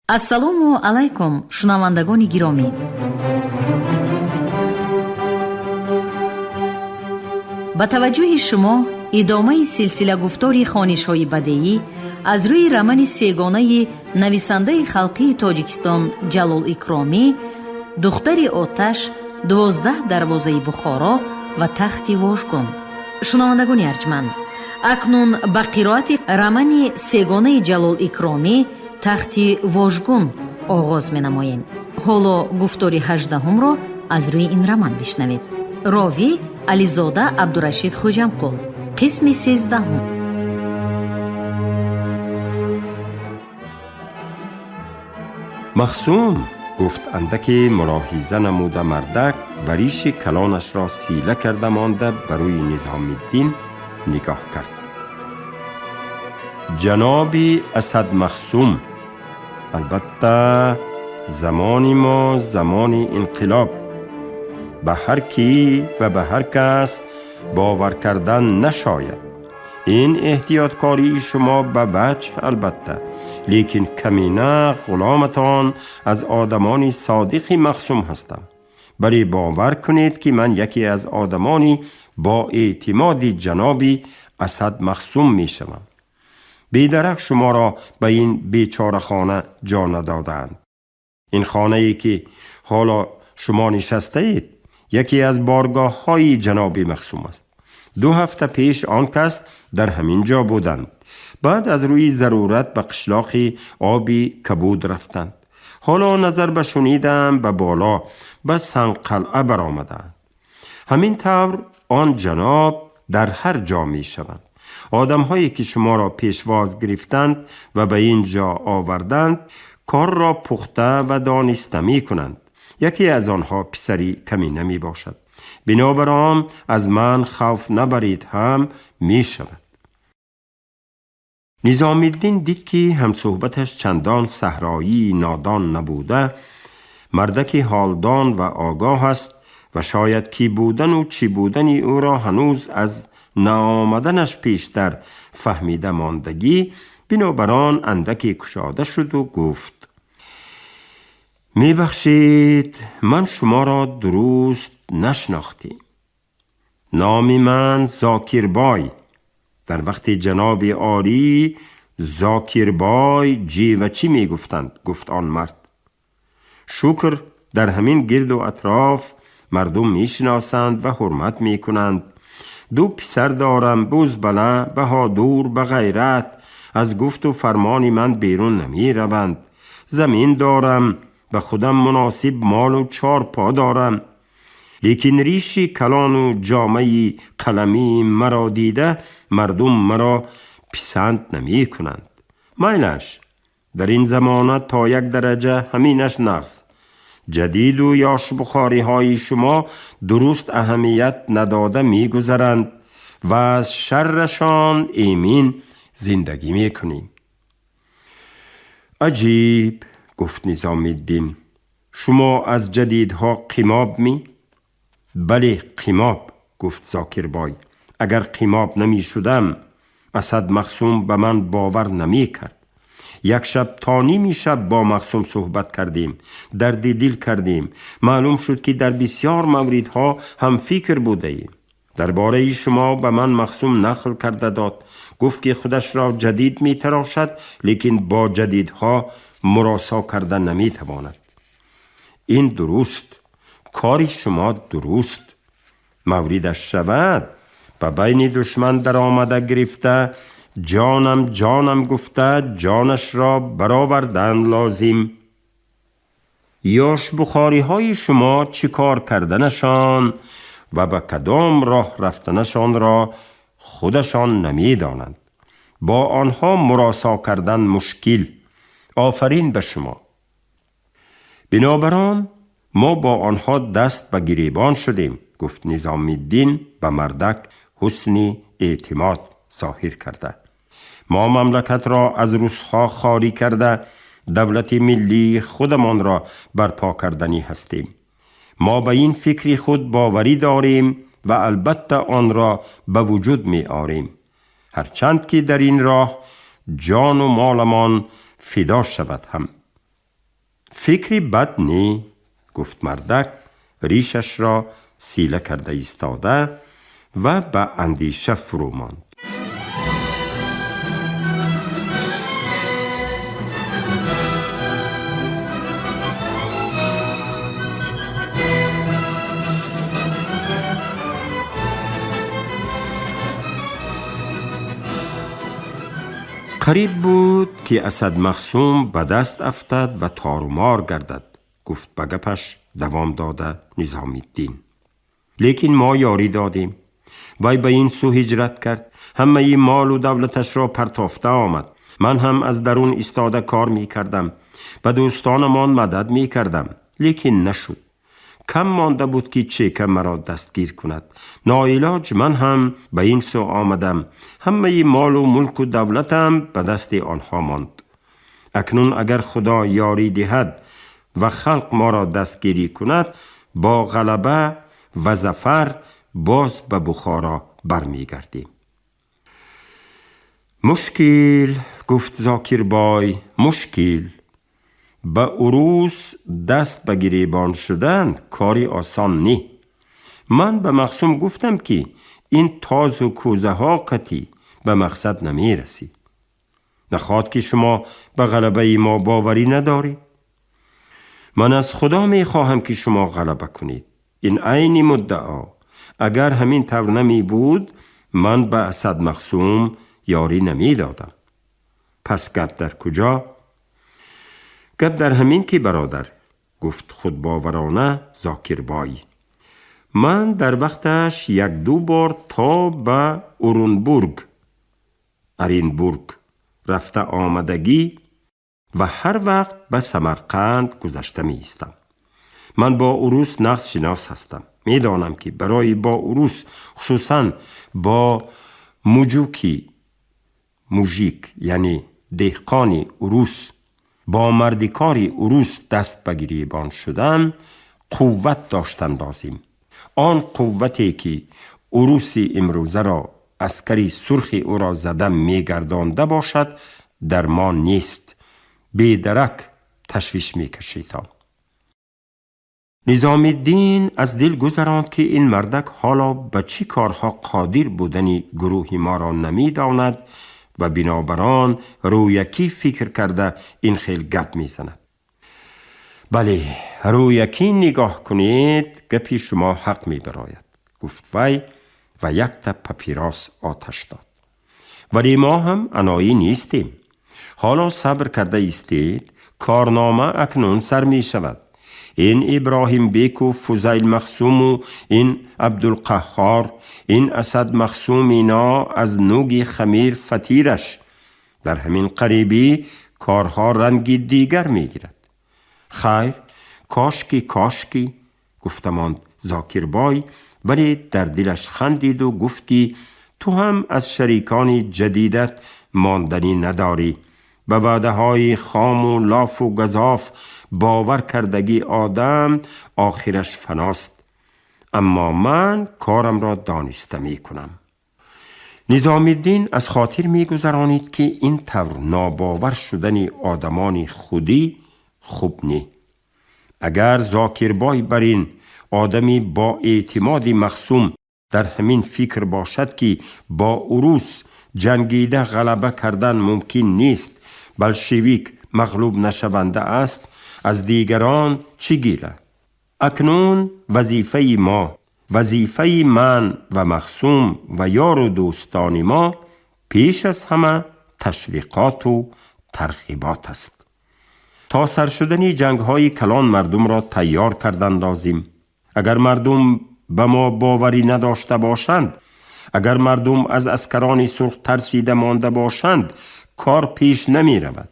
Ассалому алайкум, шунавандагони гиромӣ. Ба таваҷҷӯҳи шумо идомаи силсила гуфтори хонишҳои бадеӣ аз рӯи романи сегонаи нависандаи халқии Тоҷикистон Ҷалол Икромӣ «Духтари оташ», «12 дарвозаи Бухоро» ва «Тахти вожгун». Шунавандагони арҷманд, акнун ба қироати романи сегонаи Ҷалол Икромӣ «Тахти вожгун» оғоз менамоем. Ҳоло гуфтори 18-умро аз рӯи ин роман бишнавед. Ровӣ Ализода Абдурашид Хоҷамқул. Қисми 13-ум. Махсум, гуфт андаке мулоҳиза намуда мардак ва риши калонашро сила карда монда ба рӯи Низомиддин нигоҳ кард. Ҷаноби Асад Махсум, албатта, замони мо замони инқилоб. Ба ҳар кӣ ва ба ҳар кас бовар кардан нашояд. Ин эҳтиёткории шумо ба ваҷҳ, албатта, лекин камина ғуломатон аз одамони содиқи махсум ҳастам. Бале, бовар кунед, ки ман яке аз одамони бо эътимоди ҷаноби Асад Махсум мешавам. Бедарак шуморо ба ин бечорахона ҷо надодаанд. Ин хонае ки ҳоло шумо нишастаед, яке аз боргоҳҳои ҷаноби Махсум аст. 2 ҳафта пеш он кас дар ҳамин ҷо буданд. Баъд аз рӯи зарурат ба қишлоқи Оби Кабуд рафтанд. Ҳоло назар ба шунидам, ба боло ба Сангқалъа баромаданд. Ҳамин тавр он ҷаноб дар ҳар ҷо мешаванд. Одамҳое ки шуморо пешвоз гирифтанд ва ба ин ҷо оварданд, корро пухта ва дониста мекунанд. Яке аз онҳо писари камина мебошад. Бинобар он аз ман хавф набаред ҳам мешавад. Низомиддин дид, ки ҳамсӯҳбаташ чандон саҳроии нодон набуда, мардаки ҳолдон ва огоҳ аст ва шояд ки будану чӣ будани ӯро ҳанӯз аз наомаданаш пештар фаҳмида мондагӣ. Бинобар он андаке кушода шуду гуфт: мебахшед, ман шуморо дуруст нашнохтем. Номи ман Зокирбой. Дар вақти ҷаноби олӣ Зокирбой ҷевачӣ мегуфтанд, гуфт он мард. Шукр, дар ҳамин гирду атроф мардум мешиносанд ва ҳурмат мекунанд. 2 писар дорам, бузбала, баҳодур, ба ғайрат, аз гуфту фармони ман берун намераванд. Замин дорам, ба худам муносиб молу чорпо дорам. Лекин риши калону ҷомаи қаламии маро дида мардум маро писанд намекунанд. Майлаш, дар ин замона то як дараҷа ҳаминаш нағз. Ҷадиду ёшбухориҳои шумо дуруст аҳамият надода мегузаранд ва аз шаррашон эмин зиндагӣ мекунем. Аҷиб, гуфт Низомиддин, шумо аз ҷадидҳо қимоб ми? Бале, қимоб, гуфт Зокирбой. Агар қимоб намешудам, Асад Махсум ба ман бовар намекард. Як шаб то ними шаб бо Махсум суҳбат кардем, дарди дил кардем. Маълум шуд, ки дар бисёр мавридҳо ҳамфикр будаем. Дар бораи шумо ба ман Махсум нақл карда дод. Гуфт, ки худашро ҷадид метарошад, лекин бо ҷадидҳо муросо карда наметавонад. Ин дуруст, кори шумо дуруст. Мавридаш шавад, ба байни душман даромада гирифта, ҷонам ҷонам гуфта ҷонашро баровардан лозим. Ёшбухориҳои шумо чӣ кор карданашон ва ба кадом роҳ рафтанашонро худашон намедонанд. Бо онҳо муросо кардан мушкил. Офарин ба шумо. Бинобар он мо бо онҳо даст ба гиребон шудем, гуфт Низомиддин ба мардак ҳусни эътимод зоҳир карда. Мо мамлакатро аз русҳо холӣ карда, давлати миллии худамонро барпо карданӣ ҳастем. Мо ба ин фикри худ боварӣ дорем ва албатта онро ба вуҷуд меорем, ҳарчанд ки дар ин роҳ ҷону моламон фидо шавад ҳам. Фикри бад не, гуфт мардак, ришашро сила карда истода ва ба андеша фурӯ монд. Қариб буд ки Асад Махсум ба даст афтад ва торумор гардад, гуфт ба гапаш давом дода Низомиддин. Лекин мо ёрӣ додем. Вай ба ин сӯ ҳиҷрат кард, ҳамаи молу давлаташро партофта омад. Ман ҳам аз дарун истода кор мекардам, ба дӯстонамон мадад мекардам, лекин нашуд. Кам монда буд ки чека маро дастгир кунад. Ноилоҷ ман ҳам ба ин сӯ омадам. Ҳамаи молу мулку давлатам ба дасти онҳо монд. Акнун агар Худо ёрӣ диҳад ва халқ моро дастгирӣ кунад, бо ғалаба ва зафар боз ба Бухоро бармегардем. Мушкил, гуфт Зокирбой, мушкил. Ба урус даст ба гиребон шудан кори осон не. Ман ба Махсум гуфтам, ки ин тозу кӯзаҳо қатӣ ба мақсад намерасӣ. Нахоҳад ки шумо ба ғалабаи мо боварӣ надоред? Ман аз Худо мехоҳам, ки шумо ғалаба кунед. Ин айни муддао. Агар ҳамин тавр намебуд, ман ба Асад Махсум ёрӣ намедодам. Пас гап дар куҷо? Гап дар ҳамин ки, бародар, гуфт худбоварона Зокирбой, ман дар вақташ як-ду бор то ба Урунбург, Оренбург рафта омадагӣ ва ҳар вақт ба Самарқанд гузашта меистам. Ман бо урус нағз шинос ҳастам. Медонам, ки барои бо урус, хусусан бо муҷуки, мужик, яъне деҳқони урус, бо мардикори урус даст ба гиребон шудан қувват доштан лозим. Он қуввате ки уруси имрӯзаро, аскари сурхи ӯро зада мегардонда бошад, дар мо нест. Бедарак ташвиш мекашитон. Низомиддин аз дил гузаронд, ки ин мардак ҳоло ба чӣ корҳо қодир будани гурӯҳи моро намедонад ва бинобар он рӯякӣ фикр карда ин хел гап мезанад. Бале, рӯякӣ нигоҳ кунед, гапи шумо ҳақ мебарояд, гуфт вай ва якта папирос оташ дод. Вале мо ҳам аноӣ нестем. Ҳоло сабр карда истед, корнома акнун сар мешавад. Ин Иброҳимбеку Фузайл Махсуму ин Абдулқаҳҳор, ин Асад Махсум, ино аз нуги хамир фатираш. Дар ҳамин қарибӣ корҳо ранги дигар мегирад. Хайр, кошки, кошки, гуфта монд Зокирбой, вале дар дилаш хандиду гуфт, ки ту ҳам аз шарикони ҷадидат монданӣ надорӣ. Ба ваъдаҳои хому лофу газоф бовар кардагӣ одам охираш фаност. Аммо ман корамро дониста мекунам. Низомиддин аз хотир мегузаронид, ки ин тавр нобовар шудани одамони худӣ хуб не. Агар Зокирбой бар ин одами бо эътимоди Махсум дар ҳамин фикр бошад, ки бо урус ҷангида ғалаба кардан мумкин нест, болшевик мағлуб нашаванда аст, аз дигарон чӣ гила? Акнун вазифаи мо, вазифаи ман ва Махсум ва ёру дӯстони мо пеш аз ҳама ташвиқоту тарғибот аст. То сар шудани ҷангҳои калон мардумро тайёр кардан лозим. Агар мардум ба мо боварӣ надошта бошанд, агар мардум аз аскарони сурх тарсида монда бошанд, кор пеш намеравад.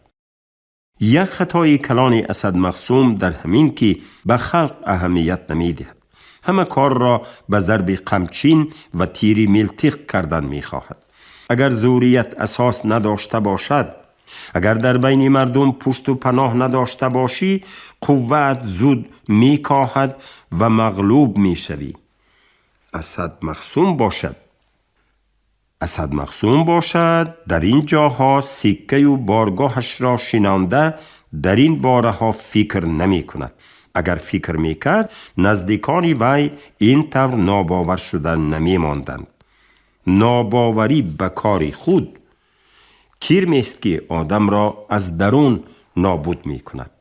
Як хатои калони Асад Махсум дар ҳамин, ки ба халқ аҳамият намедиҳад. Ҳама корро ба зарби қамчин ва тири милтиқ кардан мехоҳад. Агар зурият асос надошта бошад, агар дар байни мардум пушту паноҳ надошта бошӣ, қувваат зуд мекоҳад ва мағлуб мешавӣ. Асад Махсум бошад, дар ин ҷоҳо сиккаю боргоҳашро шинонда дар ин бораҳо фикр намекунад. Агар фикр мекард, наздикони вай ин тавр нобовар шуда намемонданд. Нобоварӣ ба кори худ кирмест, ки одамро аз дарун нобуд мекунад.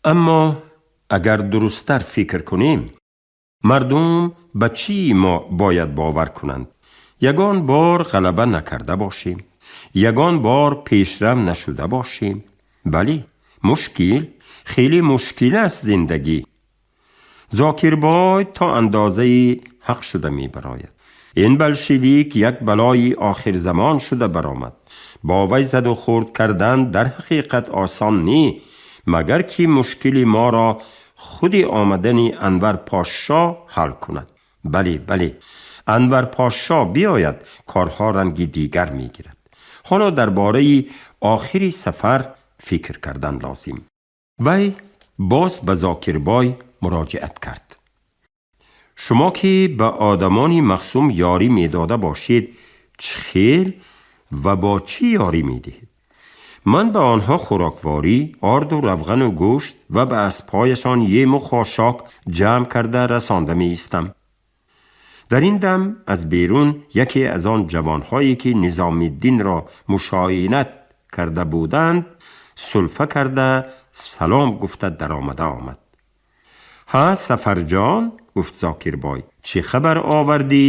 Аммо агар дурусттар фикр кунем, мардум ба чӣ мо бояд бовар кунанд? Ягон бор ғалаба накарда бошем, ягон бор пешрав нашуда бошем. Бале, мушкил, хеле мушкил аст зиндагӣ. Зокирбой то андозаи ҳақ шуда мебарояд. Ин болшевик як балои охирзамон шуда баромад. Бо вай заду хурд кардан дар ҳақиқат осон не, магар ки мушкили моро худи омадани Анвар Пошо ҳал кунад. Бале, бале, Анвар Пошо биёяд, корҳо ранги дигар мегирад. Ҳоло дар бораи охири сафар фикр кардан лозим. Вай боз ба Зокирбой муроҷиат кард. Шумо ки ба одамони махсум ёрӣ медода бошед, чӣ хел ва бо чӣ ёрӣ медиҳед? Ман ба онҳо хӯрокворӣ, орду равғану гӯшт ва ба аспҳояшон ему хошок ҷамъ карда расонда меистам. Дар ин дам аз берун яке аз он ҷавонҳое, ки Низомиддинро мушоинат карда буданд, сулфа карда салом гуфта даромада омад. Ҳа, Сафарҷон, гуфт Зокирбой, чӣ хабар овардӣ?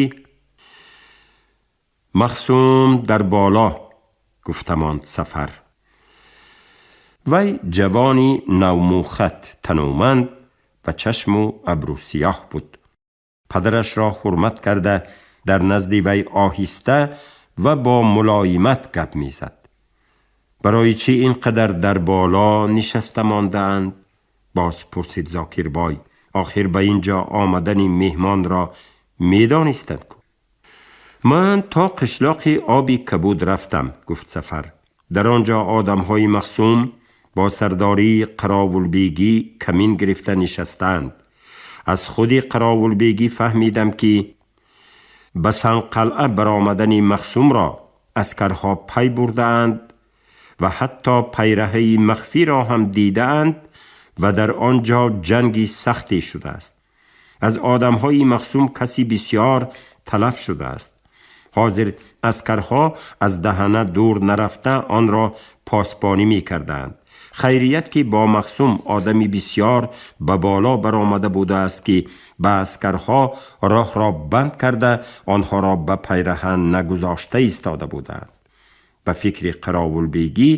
Махсум дар боло, гуфта монд Сафар. Вай ҷавони навмӯхат, танӯманд ва чашму абрӯсиёҳ буд. Падарашро ҳурмат карда, дар назди вай оҳиста ва бо мулоимат гап мезад. Барои чӣ ин қадар дар боло нишаста мондаанд? Боз пурсид Зокирбой. Охир ба ин ҷо омадани меҳмонро медонистанд ку. Ман то қишлоқи Оби Кабуд рафтам, гуфт Сафар. Дар он ҷо одамҳои махсум бо сардории Қаровулбегӣ камин гирифта нишастаанд. Аз худи Қаровулбегӣ фаҳмидам, ки ба Сангқалъа баромадани махсумро аскарҳо пай бурдаанд ва ҳатто пайраҳаи махфиро ҳам дидаанд ва дар он ҷо ҷанги сахте шудааст. Аз одамҳои махсум каси бисёр талаф шудааст. Ҳозир аскарҳо аз даҳана дур нарафта онро посбонӣ мекардаанд. Хайрият, ки бо махсум одами бисёр ба боло баромада будааст, ки ба аскарҳо роҳро банд карда, онҳоро ба пайраҳа нагузошта истода буданд. Ба фикри Қаровулбегӣ,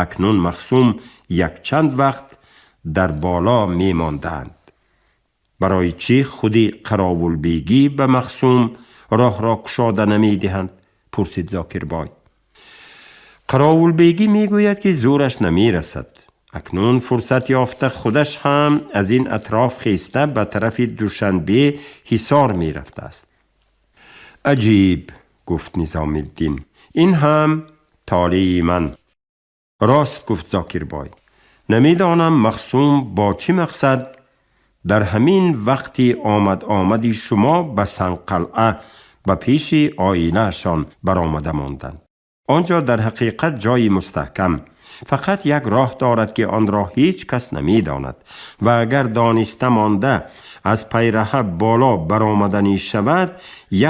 акнун махсум якчанд вақт дар боло мемонданд. Барои чӣ худи Қаровулбегӣ ба махсум роҳро кушода намедиҳанд? Пурсид Зокирбой. Қаровулбегӣ мегӯяд, ки зӯраш намерасад. Акнун фурсат ёфта, худаш ҳам аз ин атроф хеста ба тарафи Душанбе, Ҳисор мерафтааст. Аҷиб, гуфт Низомиддин, ин ҳам толеи ман. Рост гуфт Зокирбой. Намедонам, махсум бо чӣ мақсад дар ҳамин вақти омад омади шумо ба Сангқалъа ба пеши оилаашон баромада монданд. Он ҷо дар ҳақиқат ҷои мустаҳкам, фақат як роҳ дорад, ки онро ҳеҷ кас намедонад ва агар дониста монда аз пайраҳа боло баромаданӣ шавад,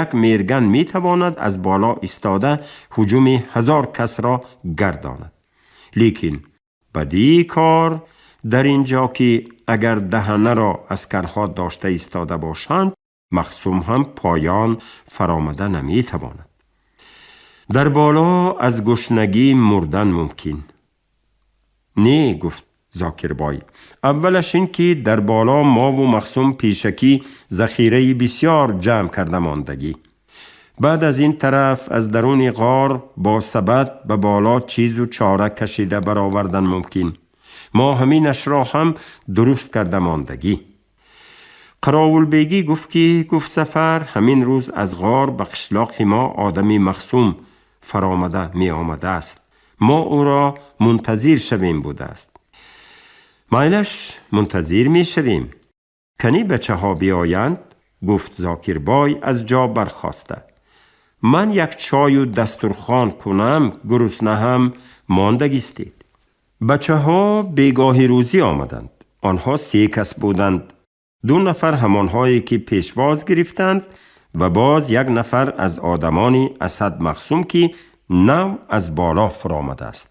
як мерган метавонад аз боло истода ҳуҷуми 1000 касро гардонад. Лекин бадии кор дар ин ҷо, ки агар даҳанаро аскарҳо дошта истода бошанд, махсум ҳам поён фаромада наметавонад. Дар боло аз гушнагӣ мурдан мумкин. Не, гуфт Зокирбой, аввалаш ин ки дар боло мову махсум пешакӣ захираи бисёр ҷамъ карда мондагӣ. Баъд аз ин тараф аз даруни ғор бо сабад ба боло чизу чора кашида баровардан мумкин. Мо ҳаминашро ҳам дуруст карда мондагӣ. Қаровулбегӣ гуфт ки, гуфт Сафар, ҳамин рӯз аз ғор ба қишлоқи мо одами махсум фаромада меомадааст. Мо ӯро мунтазир шавем будааст. Майлаш, мунтазир мешавем. Кани бачаҳо биёянд, гуфт Зокирбой аз ҷо бархоста. Ман як чою дастурхон кунам, гурусна ҳам мондагистед. Бачаҳо бегоҳи рӯзӣ омаданд. Онҳо се кас буданд. Ду нафар ҳамонҳое ки пешвоз гирифтанд ва боз як нафар аз одамони Асад Махсум, ки нав аз боло фуромадааст.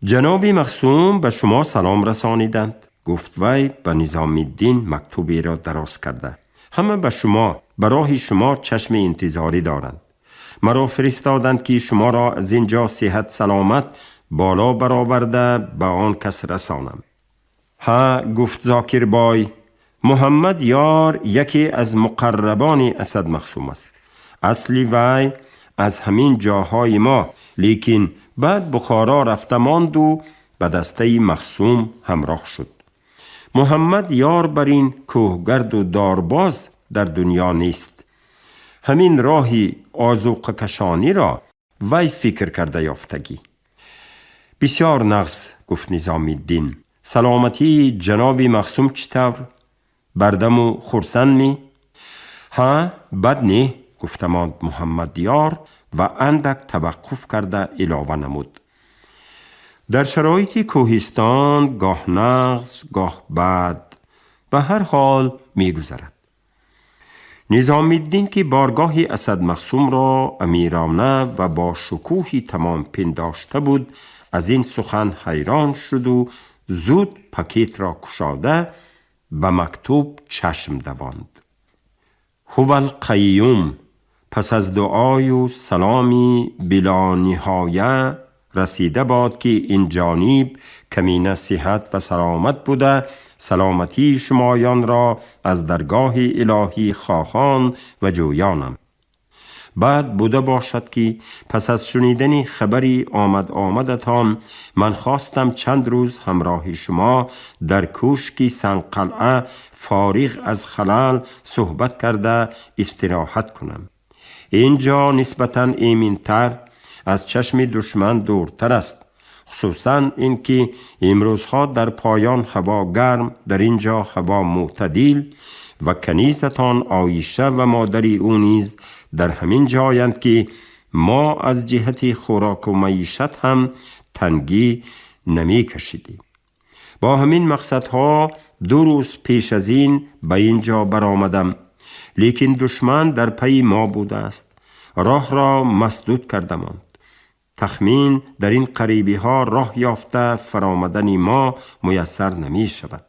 Ҷаноби Махсум ба шумо салом расониданд, гуфт вай ба Низомиддин мактуберо дароз карда. Ҳама ба шумо, ба роҳи шумо чашми интизорӣ доранд. Маро фиристоданд, ки шуморо аз ин ҷо сиҳат саломат боло бароварда ба он кас расонам. Ҳа, гуфт Зокирбой, Муҳаммад Ёр яке аз муқаррабони Асад Махсум аст. Асли вай аз ҳамин ҷоҳои мо, лекин баъд Бухоро рафта монду ба дастаи Махсум ҳамроҳ шуд. Муҳаммад Ёр бар ин кӯҳгарду дорбоз дар дунё нест. Ҳамин роҳи озуқакашониро вай фикр карда ёфтагӣ. Бисёр нағз, гуфт Низомиддин. Саломатии ҷаноби Махсум чӣ тавр? Бардаму хурсанд мӣ? Ҳа, бад не, гуфта монд Муҳаммадёр ва андак таваққуф карда илова намуд. Дар шароити кӯҳистон гоҳ нағз, гоҳ бад, ба ҳар ҳол мегузарад. Низомиддин, ки боргоҳи Асад Махсумро амирона ва бо шукӯҳи тамом пиндошта буд, аз ин сухан ҳайрон шуду зуд пакетро кушода ба мактуб чашм давонд. Ҳувал Қайюм, пас аз дуою саломи билониҳоя расида бод, ки ин ҷониб камина сиҳат ва саломат буда, саломатии шумоёнро аз даргоҳи илоҳӣ хоҳон ва ҷӯёнам. Баъд буда бошад, ки пас аз шунидани хабари омад омадатон ман хостам чанд рӯз ҳамроҳи шумо дар кӯшки Сангқалъа фориғ аз халал суҳбат карда истироҳат кунам. Ин ҷо нисбатан эминтар, аз чашми душман дуртар аст, хусусан ин ки имрӯзҳо дар поён ҳаво гарм, дар ин ҷо ҳаво мӯътадил ва канизатон Оиша ва модари ӯ низ дар ҳамин ҷоянд, ки мо аз ҷиҳати хӯроку маишат ҳам тангӣ намекашидем. Бо ҳамин мақсадҳо 2 рӯз пеш аз ин ба ин ҷо баромадам, лекин душман дар пайи мо будааст, роҳро масдуд карда монд. Тахмин дар ин қарибиҳо роҳ ёфта фаромадани мо муяссар намешавад.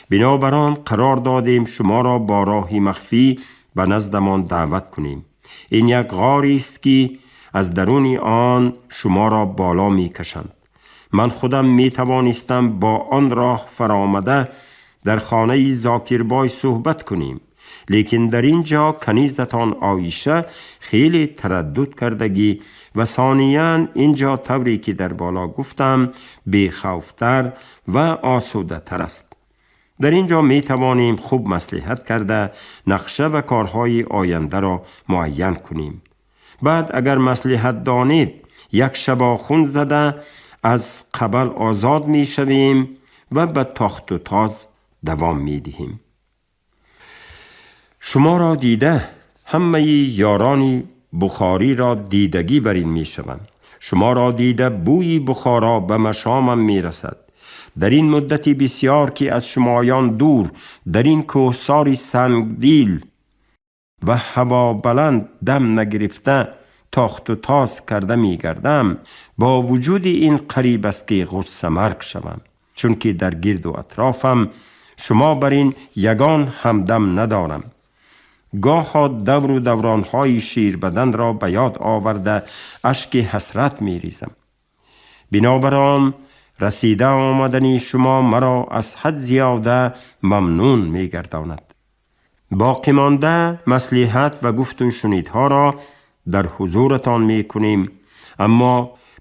Бинобар он қарор додем шуморо бо роҳи махфӣ ба наздамон даъват кунем. Ин як ғорист, ки аз даруни он шуморо боло мекашанд. Ман худам метавонистам бо он роҳ фаромада дар хонаи Зокирбой суҳбат кунем, лекин дар ин ҷо канизатон Оиша хеле тараддуд кардагӣ ва сониян ин ҷо тавре ки дар боло гуфтам бехавфтар ва осудатар аст. Дар ин ҷо метавонем хуб маслиҳат карда нақша ва корҳои ояндаро муайян кунем. Баъд агар маслиҳат донед, як шабохун зада аз қабал озод мешавем ва ба тохту тоз давом медиҳем. Шуморо дида ҳамаи ёрони бухориро дидагӣ бар ин мешавам. Шуморо дида бӯи Бухоро ба машомам мерасад. Дар ин муддати бисёр, ки аз шумоён дур дар ин кӯҳсори сангдил ва ҳавобаланд дам нагирифта тохту тоз карда мегардам, бо вуҷуди ин қариб аст, ки ғуссамарг шавам, чунки дар гирду атрофам шумо бар ин ягон ҳамдам надорам. Гоҳо давру давронҳои ширбаданро ба ёд оварда ашки ҳасрат меризам. Бинобар он расида омадани шумо маро аз ҳад зиёда мамнун мегардонад. Боқӣ монда маслиҳат ва гуфту шунидҳоро дар ҳузуратон мекунем, аммо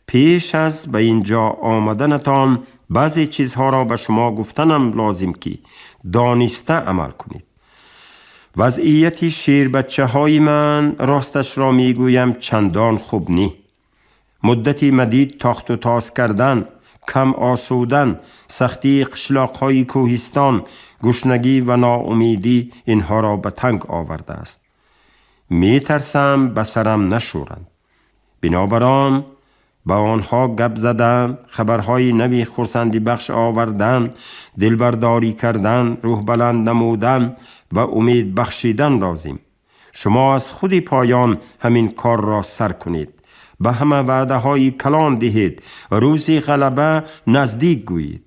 пеш аз ба ин ҷо омаданатон баъзе чизҳоро ба шумо гуфтанам лозим, ки дониста амал кунед. Вазъияти ширбачаҳои ман, росташро мегӯям, чандон хуб не. Муддати мадид тохту тоз кардан, кам осудан, сахтии қишлоқҳои кӯҳистон, гушнагӣ ва ноумедӣ инҳоро ба танг овардааст. Метарсам ба сарам нашӯранд. Бинобар он Ба онҳо гап задан, хабарҳои нави хурсандибахш овардан, дилбардорӣ кардан, рӯҳбаланд намудан ва умед бахшидан лозим. Шумо аз худи поён ҳамин корро сар кунед. Ба ҳама ваъдаҳои калон диҳед ва рӯзи ғалаба наздик гӯед.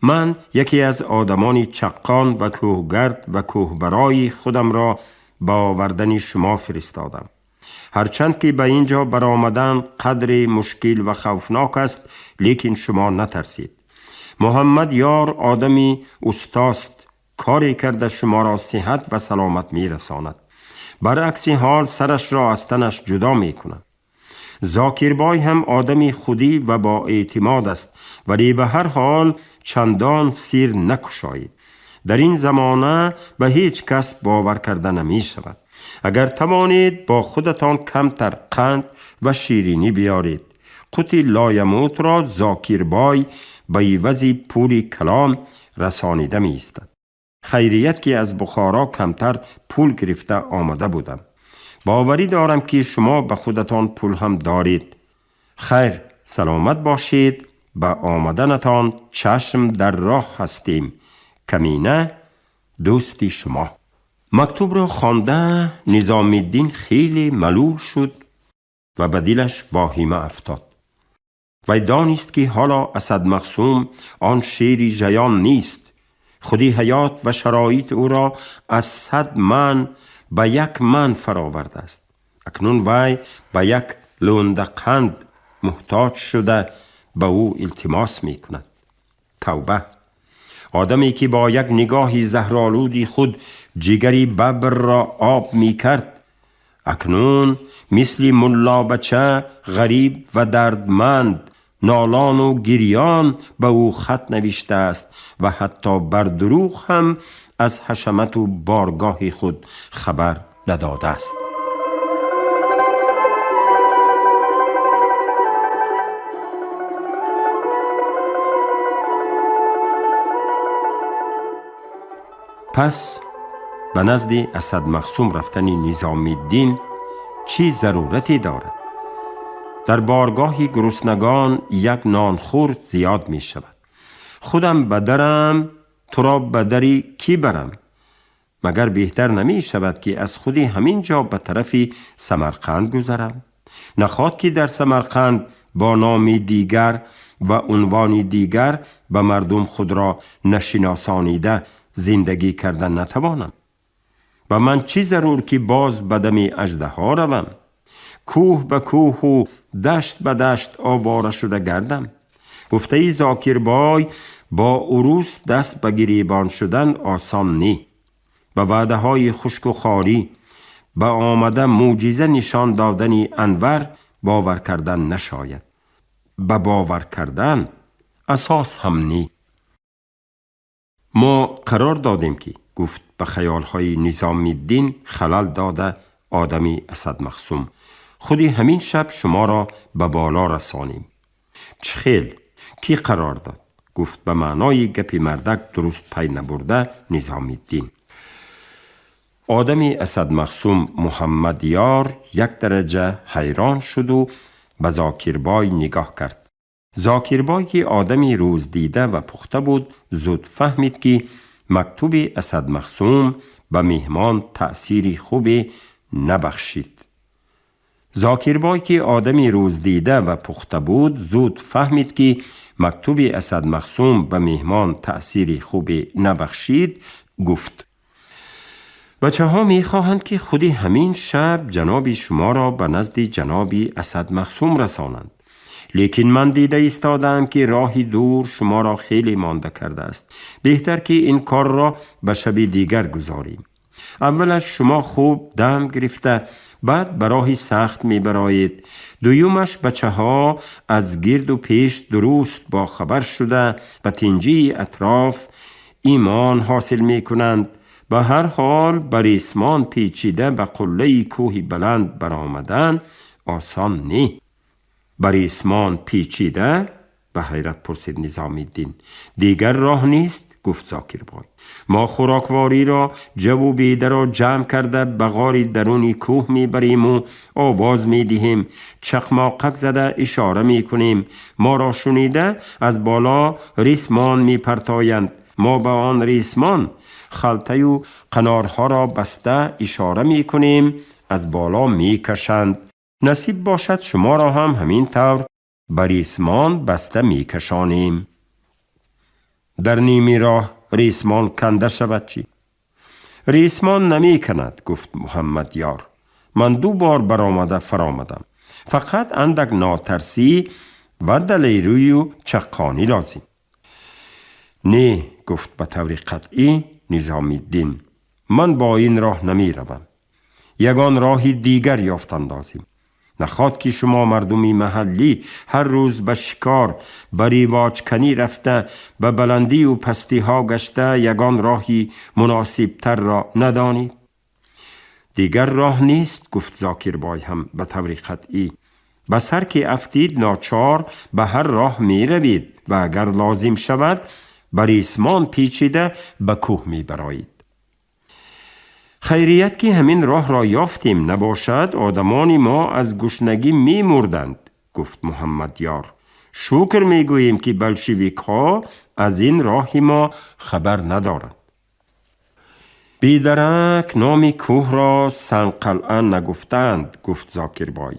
Ман яке аз одамони чаққон ва кӯҳгард ва кӯҳбарои худамро ба овардани шумо фиристодам. Ҳарчанд ки ба ин ҷо баромадан қадре мушкил ва хавфнок аст, лекин шумо натарсед. Муҳаммад Ёр одами устост, коре карда шуморо сиҳат ва саломат мерасонад. Баръакси ҳол сарашро аз танаш ҷудо мекунад. Зокирбой ҳам одами худӣ ва бо эътимод аст, вале ба ҳар ҳол чандон сир накушоед. Дар ин замона ба ҳеҷ кас бовар карда намешавад. Агар тавонед бо худатон камтар қанд ва ширинӣ биёред. Қути лоямутро Зокирбой ба ивази пули калон расонида меистад. Хайрият ки аз Бухоро камтар пул гирифта омада будам. Боварӣ дорам ки шумо ба худатон пул ҳам доред. Хайр, саломат бошед, ба омаданатон чашм дар роҳ ҳастем. Камина дӯсти шумо. Мактубро хонда Низомиддин хеле малул шуд ва ба дилаш воҳима афтод. Вай донист ки ҳоло Асад Мақсум он шери жаён нест. Худи ҳаёт ва шароит ӯро аз 100 ман ба як ман фаровардааст. Акнун вай ба як лӯндақанд муҳтоҷ шуда ба ӯ илтимос мекунад. Тавба! Одаме ки бо як нигоҳи заҳролуди худ ҷигари бабрро об мекард, акнун мисли муллобача ғариб ва дардманд, нолону гирён ба ӯ хат навиштааст ва ҳатто бар дурӯғ ҳам аз ҳашамату боргоҳи худ хабар надодааст. Пас ба назди Асад Мақсум рафтани Низомиддин чӣ зарурате дорад? Дар боргоҳи гуруснагон як нонхӯр зиёд мешавад. Худам ба дарам, туро ба дари кӣ барам? Магар беҳтар намешавад ки аз худи ҳамин ҷо ба тарафи Самарқанд гузарам? Нахоҳад ки дар Самарқанд бо номи дигар ва унвони дигар ба мардум худро нашиносонида зиндагӣ карда натавонам? Ба ман чӣ зарур ки боз ба дами аждаҳо равам? Кӯҳ ба кӯҳу дашт ба дашт овора шуда гардам? Гуфтаи Зокирбой бо урус даст ба гиребон шудан осон не. Ба ваъдаҳои хушку хорӣ, ба омада мӯъҷиза нишон додани Анвар бовар кардан нашояд. Ба бовар кардан асос ҳам не. Мо қарор додем ки, гуфт ба хаёлҳои Низомиддин халал дода одами Асад Мақсум, худи ҳамин шаб шуморо ба боло расонем. Чӣ хел? Кӣ қарор дод? Гуфт ба маънои гапи мардак дуруст пай набурда Низомиддин. Одами Асад Мақсум Муҳаммадёр як дараҷа ҳайрон шуду ба Зокирбой нигоҳ кард. Зокирбой ки одами рӯздида ва пухта буд, зуд фаҳмид ки мактуби Асад Мақсум ба меҳмон таъсири хубе набахшид. Зокирбой ки одами рӯздида ва пухта буд, зуд фаҳмид ки мактуби Асад Мақсум ба меҳмон таъсири хубе набахшид, гуфт: бачаҳо мехоҳанд ки худи ҳамин шаб ҷаноби шуморо ба назди ҷаноби Асад Мақсум расонанд. Лекин ман дида истодаам ки роҳи дур шуморо хеле монда кардааст. Беҳтар ки ин корро ба шаби дигар гузорем. Аввалаш шумо хуб дам гирифта, баъд ба роҳи сахт мебароед. Дуюмаш бачаҳо аз гирду пеш дуруст бохабар шуда ба тинҷии атроф имон ҳосил мекунанд. Ба ҳар ҳол ба ресмон печида ба қуллаи кӯҳи баланд баромадан осон не. Ба ресмон печида به حیرت پرسید نظام الدین. دیگر راه نیست؟ گفت زاکربای. ما خوراکواری را، جو و بیده را جمع کرده به غار درون کوه میبریم و آواز میدهیم، چقماقک زده اشاره میکنیم. ما را شنیده از بالا ریسمان میپرتایند. ما به آن ریسمان خلطه و قنارها را بسته اشاره میکنیم، از بالا میکشند. نصیب باشد شما را هم همین طور به ریسمان بسته میکشانیم. در نیمی راه ریسمان کنده شود چی؟ ریسمان نمی کند، گفت محمد یار. من 2 بار برآمده فرامدم. فقط اندک ناترسی و دلیری و چقانی لازم. نه، گفت به طور قطعی نظام الدین، من با این راه نمی روم. یگان راهی دیگر یافتن لازم. نخواد که شما مردمی محلی هر روز به شکار، به ریواجکنی رفته، به بلندی و پستی ها گشته، یگان راهی مناسب تر را ندانید. دیگر راه نیست، گفت زاکربای هم به طور قطعی. به سر که افتید ناچار به هر راه می روید و اگر لازم شود به ریسمان پیچیده به کوه می برایید. خیریت که همین راه را یافتیم، نباشد آدمان ما از گشنگی می مردند، گفت محمد یار. شکر می گوییم که بلشویک ها از این راه ما خبر ندارند. بیدرک نام کوه را سنگ قلعه نگفتند، گفت زاکربای.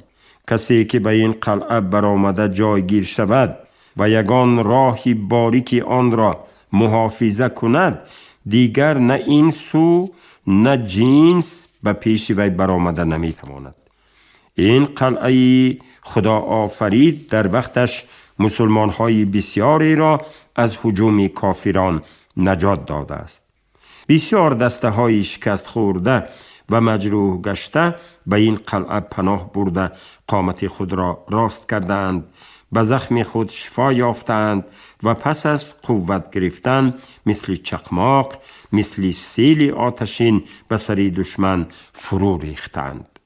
کسی که به این قلعه برآمده جایگیر شود و یگان راهی باریکی آن را محافظه کند، دیگر نه این سو نه جنس به پیش وی برآمده نمیتواند. این قلعه خدا آفرید در وقتش مسلمانهای بسیاری را از هجوم کافران نجات داده است. بسیار دسته های شکست خورده و مجروح گشته به این قلعه پناه برده، قامت خود را راست کردند، به زخم خود شفا یافتند و پس از قوت گرفتن مثل چقماق، مثل سیل آتشین به سر دشمن فرو ریختند.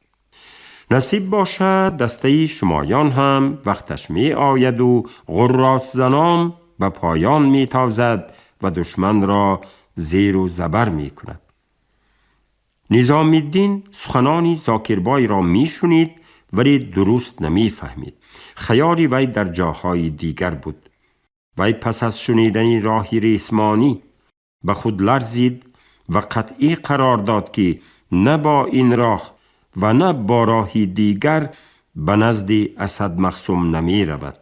نصیب باشد دسته شمایان هم وقتش می آید و غراس زنان به پایان می تازد و دشمن را زیر و زبر می کند. نظام الدین سخنان زاکربای را می شنید ولی درست نمی فهمید. خیال وی در جاهای دیگر بود. وی پس از شنیدن راهی ریسمانی به خود لرزید و قطعی قرار داد که نه با این راه و نه با راهی دیگر به نزد اسد مخصوم نمی رود.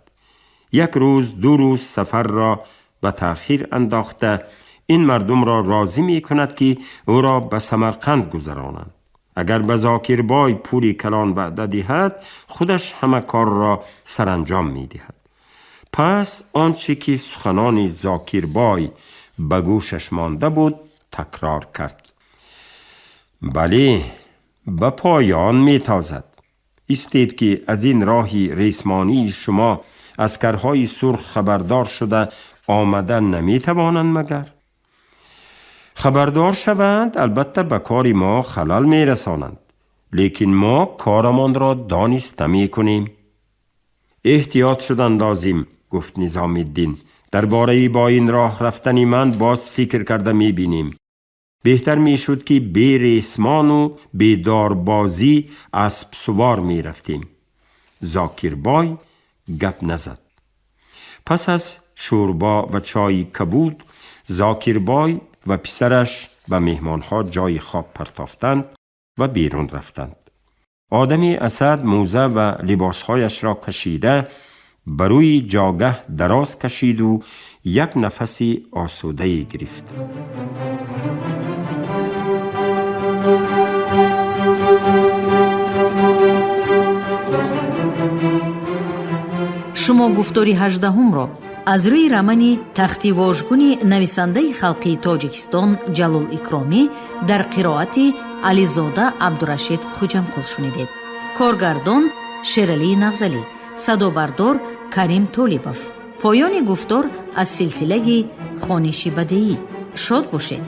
1 روز 2 روز سفر را به تأخیر انداخته این مردم را راضی می کند که او را به سمرقند گذرانند. اگر به زاکربای پولی کلان وعده دهد، خودش همه کار را سرانجام می دهد. پس آنچه که سخنان زاکربای به گوشش مانده بود تکرار کرد. بله، به پایان می تازد. ایستید که از این راهی ریسمانی شما عسکرهای سرخ خبردار شده آمده نمی توانند مگر؟ خبردار شوند البته به کار ما خلل می رسانند، لیکن ما کارمان را دانسته می کنیم. احتیاط شدن لازم، گفت نظام الدین. درباره با این راه رفتن من باز فکر کرده می بینیم. بهتر می شد که بی ریسمان و بی داربازی اسب سوار می رفتیم. زاکربای گپ نزد. پس از شوربا و چای کبود، زاکربای و پسرش به مهمانها جای خواب پرتافتند و بیرون رفتند. آدمی اسد موزه و لباسهایش را کشیده بروی جاگه دراز کشید و یک نفس آسوده گرفت. Шумо гуфтори 18-ро аз рӯи романи Тахти вожгуни нависандаи халқии Тоҷикистон Ҷалол Икромӣ дар қироати Ализода Абдурашид Хуҷамқул шунидед. Коргардон Шералии Нағзалӣ, садобардор Карим Толибов. Поёни гуфтор аз силсилаи хониши бадеӣ. Шод бошед.